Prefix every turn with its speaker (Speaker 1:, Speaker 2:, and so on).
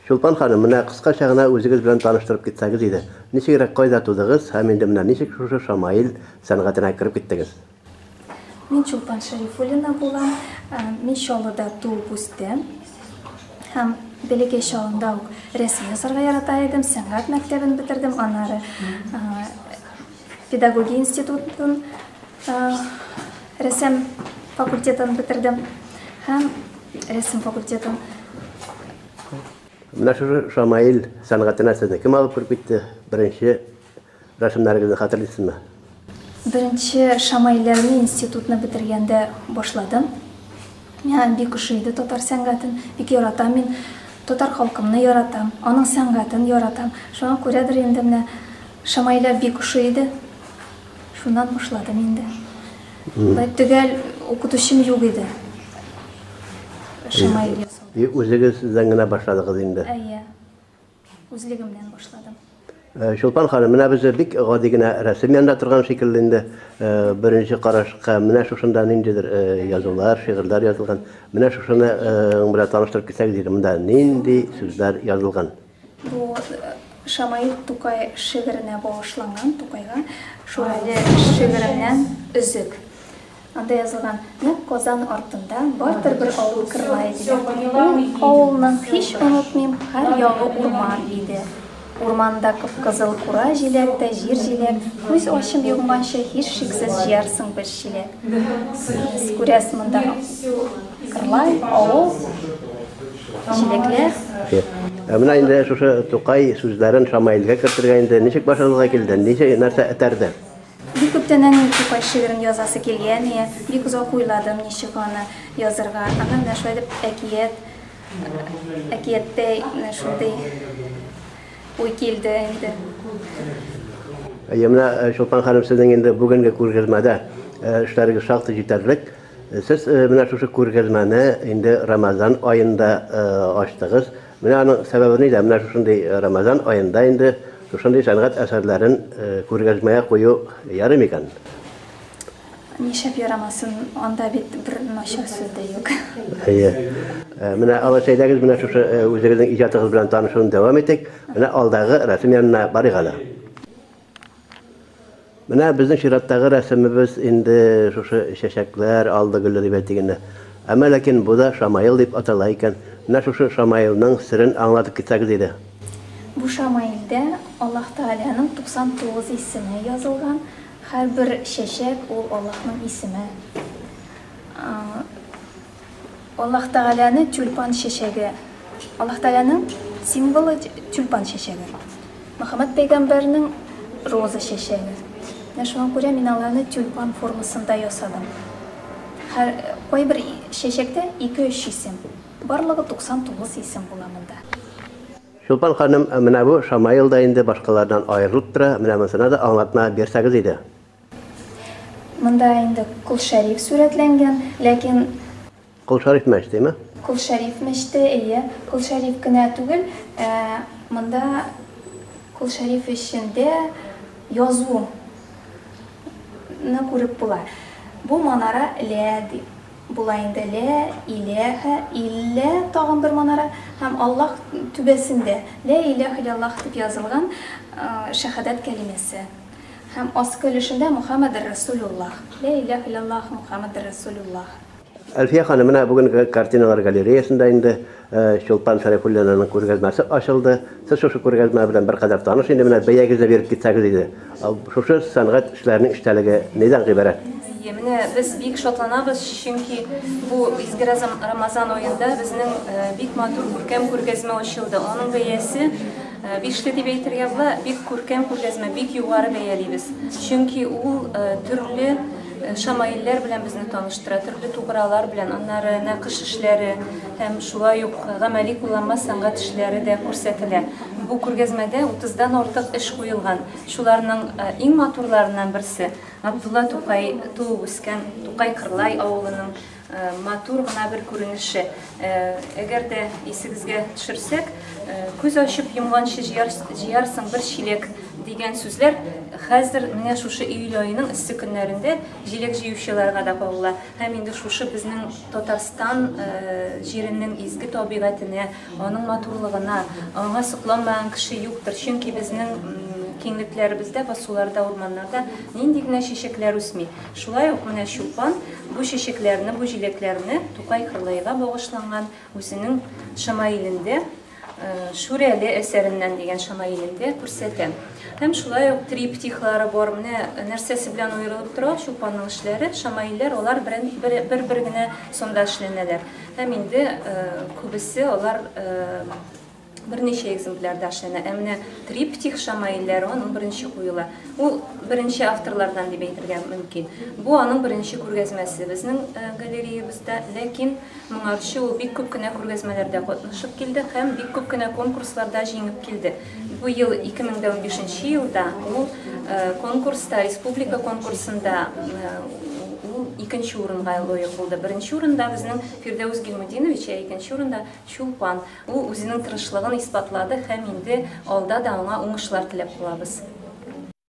Speaker 1: Чулпан ханым, менә кыскача гына үзегез белән таныштырып китсәгез иде. Ничегрәк кайда тудыгыз һәм инде менә ничек шушы шамаил сәнгатенә кереп киттегез?
Speaker 2: Мин Чулпан Шәрифуллина булам. Мин Чаллыда туып үстем. Һәм бәләкәй чагымда ук рәсем ясарга ярата идем. Сәнгать мәктәбен бетердем. Аннары педагогия институтын рәсем факультетын бетердем. Һәм рәсем факультетын.
Speaker 1: Менә шушы шамаил сәнгатенә сезне кем алып кереп китте? Беренче рәсемнәрегезне хәтерлисезме?
Speaker 2: Беренче шамаилләрне институтны бетергәндә башладым. Миңа бик ошый иде татар сәнгатен, бик яратам мин. Татар халкымны яратам, аның сәнгатен яратам. Шуңа күрәдер инде менә шамаилләр бик ошый иде. Шуннан башладым инде. Болай төгәл укытучым юк иде. Шамаил ясауда.
Speaker 1: И үзегездән генә башладыгыз инде.
Speaker 2: Әйе. Үзлегемнән башладым.
Speaker 1: Чулпан ханым, менә без бик гади генә рәсем янында торган шикелле инде. Беренче карашка менә шушында ниндидер язулар, шигырьләр язылган. Менә шушыны белән таныштырып китсәгез иде, монда нинди сүзләр язылган?
Speaker 2: Бу Шамаил Тукай шигыренә багышланган, Тукайга Шүрәле шигыреннән өзек. Анда язылган, Нәкъ Казан артында бардыр бер авыл Кырлай дигән. Ул авылның, һич онытмыйм, һәр ягы урман иде. Урманда кып-кызыл кура җиләк тә җир җиләк, күз ачып йомганчы һичшиксез җыярсың бер чиләк. Сез күрәсез, монда Кырлай, авыл, җиләкләр.
Speaker 1: Ә менә инде шушы Тукай сүзләрен Шамаилгә кертергә инде ничек башыгызга килде, ничек, нәрсә этәрде?
Speaker 2: Бик күптәннән инде Тукай шигырен язасы килгән ие. Бик озак уйладым, ничек аны язырга. Аннан менә шулай итеп әкият, әкияттәй менә шундый уй килде инде.
Speaker 1: Әйе, менә Чулпан ханым, сезнең инде бүгенге күргәзмәдә эшләрегез шактый җитәрлек. Сез менә шушы күргәзмәне инде Рамазан аенда ачтыгыз. Менә аның сәбәбе нидә? Менә шушындый Рамазан аенда инде шушындый сәнгать әсәрләрен күргәзмәгә кую ярый микән?
Speaker 2: Нишләп ярамасын, анда бит бер начар сүз дә юк.
Speaker 1: Әйе. Менә алайса әйдәгез, менә шушы үзегезнең иҗатыгыз белән танышуны дәвам итик. Менә алдагы рәсем янына барыйк әле. Менә безнең чираттагы рәсемебез инде шушы чәчәкләр алды-гөлле дип әйтик инде. Әмма ләкин бу да шамаил дип атала икән. Менә шушы шамаилның серен аңлатып китсәгез иде.
Speaker 2: Бу шамаилдә Аллаһ Тәгаләнең 99 исеме язылган. Һәрбер чәчәк ул Аллаһның исеме. Аллаһ Тәгаләне тюльпан чәчәге, Аллаһ Тәгаләнең символы тюльпан чәчәге. Мөхәммәд пәйгамбәрнең роза чәчәге. Менә шуңа күрә мин аларны тюльпан формасында ясадым. Һәр кайбер чәчәктә ике-өч исем. Барлыгы 99 исем була монда.
Speaker 1: Чулпан ханым, менә бу шамаил да инде башкалардан аерылып тора, менә монысына да аңлатма бирсәгез иде.
Speaker 2: Монда инде Кол Шәриф сурәтләнгән, ләкин.
Speaker 1: Кол Шәриф мәчетеме?
Speaker 2: Кол Шәриф мәчете, әйе. Кол Шәриф кенә түгел, ә монда Кол Шәриф эчендә язу ны күреп була. Бу манара Лә дип була инде. Лә иләһә иллә тагын бер манара һәм Аллаһ түбәсендә Лә иләһ илляллаһ дип язылган шәһадәт кәлимәсе. Һәм аскы өлешендә Мөхәммәдер Рәсүлуллаһ. Лә иләһ илляллаһ Мөхәммәдер Рәсүлуллаһ.
Speaker 1: Әлфия ханым, менә бүген картиналар галереясында инде Чулпан Шәрифуллинаның күргәзмәсе ачылды. Сез шушы күргәзмә белән беркадәр таныш инде, менә бәягезне биреп китсәгез иде. Шушы сәнгать эшләренең эчтәлеге нидән гыйбарәт?
Speaker 3: Әйе, менә без бик шатланабыз, чөнки бу изге Рамазан аенда безнең бик матур күркәм күргәзмә ачылды. Аның бәясе Бишле дип әйтергә була, бик күркәм күргәзмә, бик югары бәялибез. Чөнки ул төрле шамаилләр белән безне таныштыра, төрле тугралар белән, аннары нәкыш эшләре һәм шулай ук гамәли кулланма сәнгать эшләре дә күрсәтелә. Бу күргәзмәдә утыздан артык эш куелган. Шуларның иң матурларыннан берсе, Габдулла Тукай туып үскән Тукай Кырлай авылының Матур гына бер күренеше. Әгәр дә исегезгә төшерсәк, күз ачып йомганчы җыярсың бер чиләк дигән сүзләр хәзер менә шушы июль аеның эссе көннәрендә җиләк җыючыларга да кагыла. Һәм инде шушы безнең Татарстан җиренең изге табигатенә, аның матурлыгына, аңа сокланмаган кеше юктыр. Чөнки безнең киңлекләребездә, басуларда, урманнарда нинди генә чәчәкләр үсми. Шулай ук менә Чулпан бу чәчәкләрне, бу җиләкләрне Тукай Кырлайга багышланган үзенең шамаилендә Шүрәле әсәреннән дигән шамаилендә күрсәтә. Һәм шулай ук триптихлары бар. Менә нәрсәсе белән аерылып тора Чулпанның эшләре, шамаилләр алар бер-бер генә санда эшләнәләр. Һәм инде күбесе алар берничә экземплярда эшләнә. Ә менә триптих шамаилләре аның беренче куела. Ул беренче авторлардан дип әйтергә мөмкин. Бу аның беренче күргәзмәсе безнең галереябездә, ләкин Моңарчы ул бик күп кенә күргәзмәләрдә катнашып килде һәм бик күп кенә конкурсларда җиңеп килде. Бу ел 2015 нче елда ул конкурста, республика конкурсында ул икенче урынга лаек булды. Беренче урында безнең Фирдәүс Гилмутдинович, ә икенче урында Чулпан. Ул үзенең тырышлыгын исбатлады һәм инде алда да аңа уңышлар теләп калабыз.